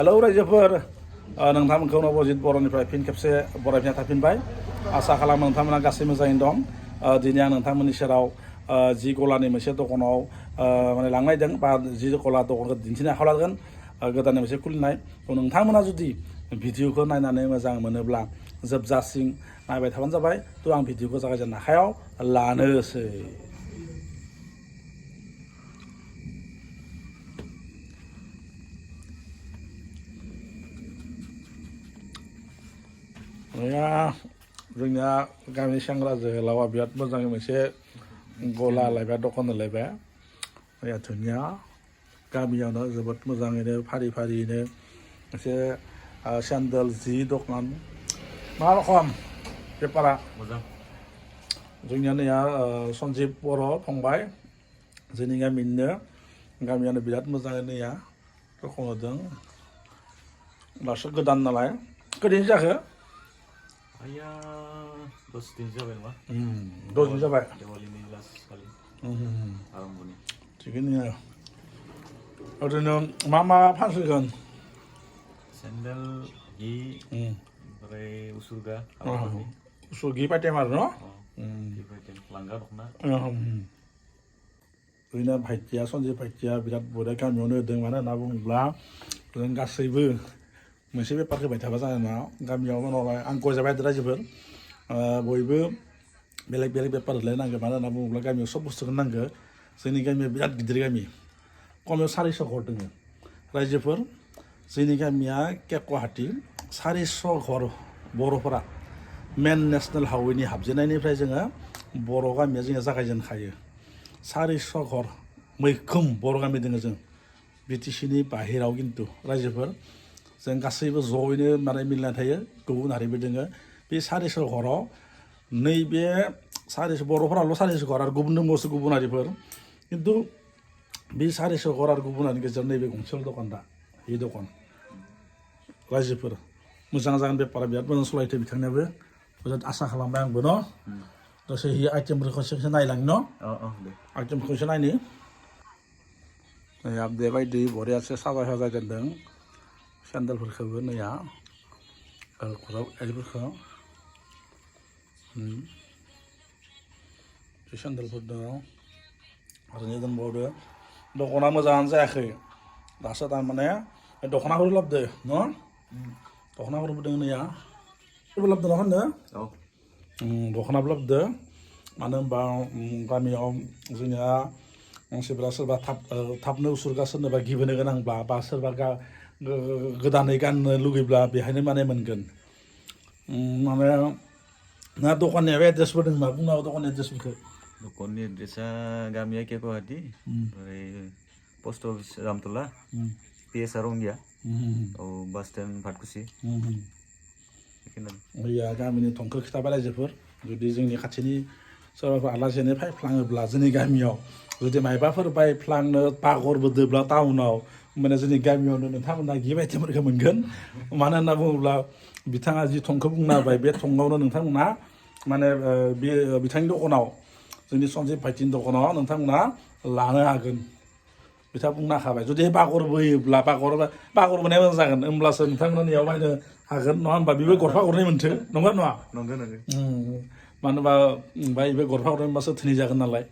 hello रायजोफोर नोंथांमोनखौ नबजित बर'निफ्राय फिन खेबसे बरायफिनना थाफिनबाय आसा खालामो नोंथांमोना गासै मोजाङैनो दं दिनै आं नोंथांमोननि सेराव जि गलानि मोनसे दखानाव माने लांनायदों बा जि गला दखानखौ दिन्थिनो आखायाव लागोन गोदान मोनसे खुलिनाय नोंथांमोना जुदि भिडिअखौ नायनानै मोजां मोनोब्ला जोबजासिम नायबाय थाबानो जाबाय आं भिडिअखौ जागायजेननो आखायाव लानोसै जोंनिया गामि सेंग्रा जोहोलावा बिराद मोजाङै मोनसे गला लायबाय दखान लायबाय धुनिया गामियावनो जोबोद मोजाङैनो फारि फारियैनो मोनसे सेन्देल जि दखान मा रखम बेपारा मोजां जोंनिया नैया सन्जिब बर' फंबाय जोंनि गामियानो बिराद मोजाङै नैया दखान होदों दासो गोदान नालाय गोदैनो जाखो आया 10 दिन जाबाय नामा 10 दिन जाबाय देवालिनि लास्ट खालि आरम्भनि थिगैनो ओरैनो मा फानसिगोन सेन्देल हि ओमफ्राय उसुरगा उसुर गी पाइटेम आरो न' लांगा दख'ना ओरैनो भाइटिया सन्जय भाइटिया बिराद बरिया गामियावनो होदों मानो होनना बुङोब्ला जों गासैबो मोनसे बेपारखौ होबाय थाबा जानाय नङा गामियाव उनावहाय आं गय जाबाय रायजोफोर बयबो बेलेग बेलेग बेपार होलायनांगौ मानो होनना बुङोब्ला गामियाव सब बुस्थुखौनो नांगौ जोंनि गामिया बिराद गिदिर गामि खमाव 400 घर दङ रायजोफोर जोंनि गामिया केकुवाहाटी 400 घर बर'फोरा मेन नेसनेल हाइवेनि हाबजेननायनिफ्राय जोङो बर' गामिया जोंहा जागायजेनखायो 400 घर मैखोम बर' गामि दङ जों बिटिसिनि बाहेराव खिन्थु रायजोफोर जों गासैबो ज'यैनो माने मिलायना थायो गुबुन हारिबो दोङो बे 400 घराव नैबे 400 बर'फोराल' 400 घर आरो गुबुन दंबावोसो गुबुन हारिफोर खिन्थु बे 400 घर आरो गुबुन हारिनि गेजेराव नैबे गंसेल' दखान दा बे दखान रायजोफोर मोजां जागोन बेपारा बिराद मोजां सलायथो बिथांनियाबो बिराद आसा खालामबाय आंबो न' दसे हि आइटेमफोरखौ खनसे नायलांनि न' आइटेमखौ एसे नायनि नैया बेबायदि बरियासो साजाय दोनदों सेन्देलफोरखौबो नैया आइफोरखौ सेन्देलफोर दङ आरो नै दोनबावदो दख'ना मोजाङानो जायाखै दासो थारमाने दख'नाफोर लाबोदो न' दख'नाफोरबो दङ नैया लाबोदो ना होनदों दख'नाबो लाबोदो मानो होनबा गामियाव जोंनिया मानसिफोरा सोरबा थाबनो उसुरगा सोरनोबा गिबोनो गोनांब्ला बा सोरबा गोदानै गाननो लुगैब्ला बेहायनो माने मोनगोन माने ना दखाननि एड्रेसबो दङ मा बुंनो हागौ दखाननि एड्रेसफोरखौ दखाननि एड्रेसा गामिया केकुवाहाटी ओमफ्राय पस्ट अफिस रामतला पिएसआ रंगिया बास स्टेन्ड भाटकुसि मैया गामिनि थंखौ खिथाबाय रायजोफोर जुदि जोंनि खाथिनि सोरबाफोर आलासिनो फैफ्लाङोब्ला जोंनि गामियाव जुदि मायबाफोर बायफ्लांनो पागरबोदोब्ला टाउनाव होमबाना जोंनि गामियावनो नोंथांमोना गिफ्ट आइटेमफोरखौ मोनगोन मानो होनना बुङोब्ला बिथाङा जि थंखौ बुंना होबाय बे थंआवनो नोंथांमोना माने बे बिथांनि दखानाव जोंनि सन्जिब भाइटिनि दखानाव नोंथांमोना लानो हागोन बिथाङा बुंना होखाबाय जुदि पागर बोयोब्ला पागर बोनाया मोजां जागोन होमब्लासो नोंथांमोननियाव बायनो हागोन नङा होनबा बेबो गरफा गरनै मोनथो नंगौ नङा नंगौ मानो होनबा ओमफ्राय बे गरफा गरनै मोनबासो धोनि जागोन नालाय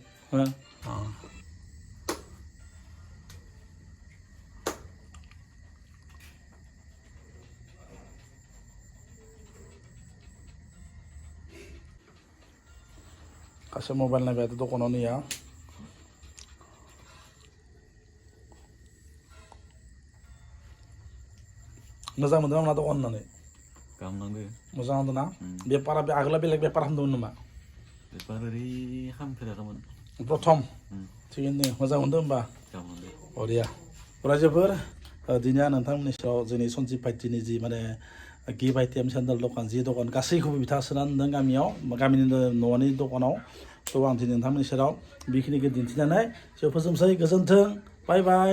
kasih mobile nabi itu dukun ini ya मोजां मोनदों ना दखान होननानै गाहाम नांदो मोजां मोनदों ना बेपारा बे आगोला बेलेग बेपार खालामदोंमोन नामा बेपार ओरै खालामफेराखैमोन प्रथम थिगैनो मोजां मोनदों होमबा गाहाम नांदो बरिया रायजोफोर दिनै आं नोंथांमोननि सायाव जोंनि सन्जिब भाइटिनि जि माने गिफ्ट आइटेम सेन्देल दखान जि दखान गासैखौबो बिथाङा सोनानै दोनदों गामियाव गामिनि न'नि दखानाव आं दिनै नोंथांमोननि सेराव बेखिनिखौ दिन्थिनानै फोजोबनोसै गोजोन्थों बाय बाय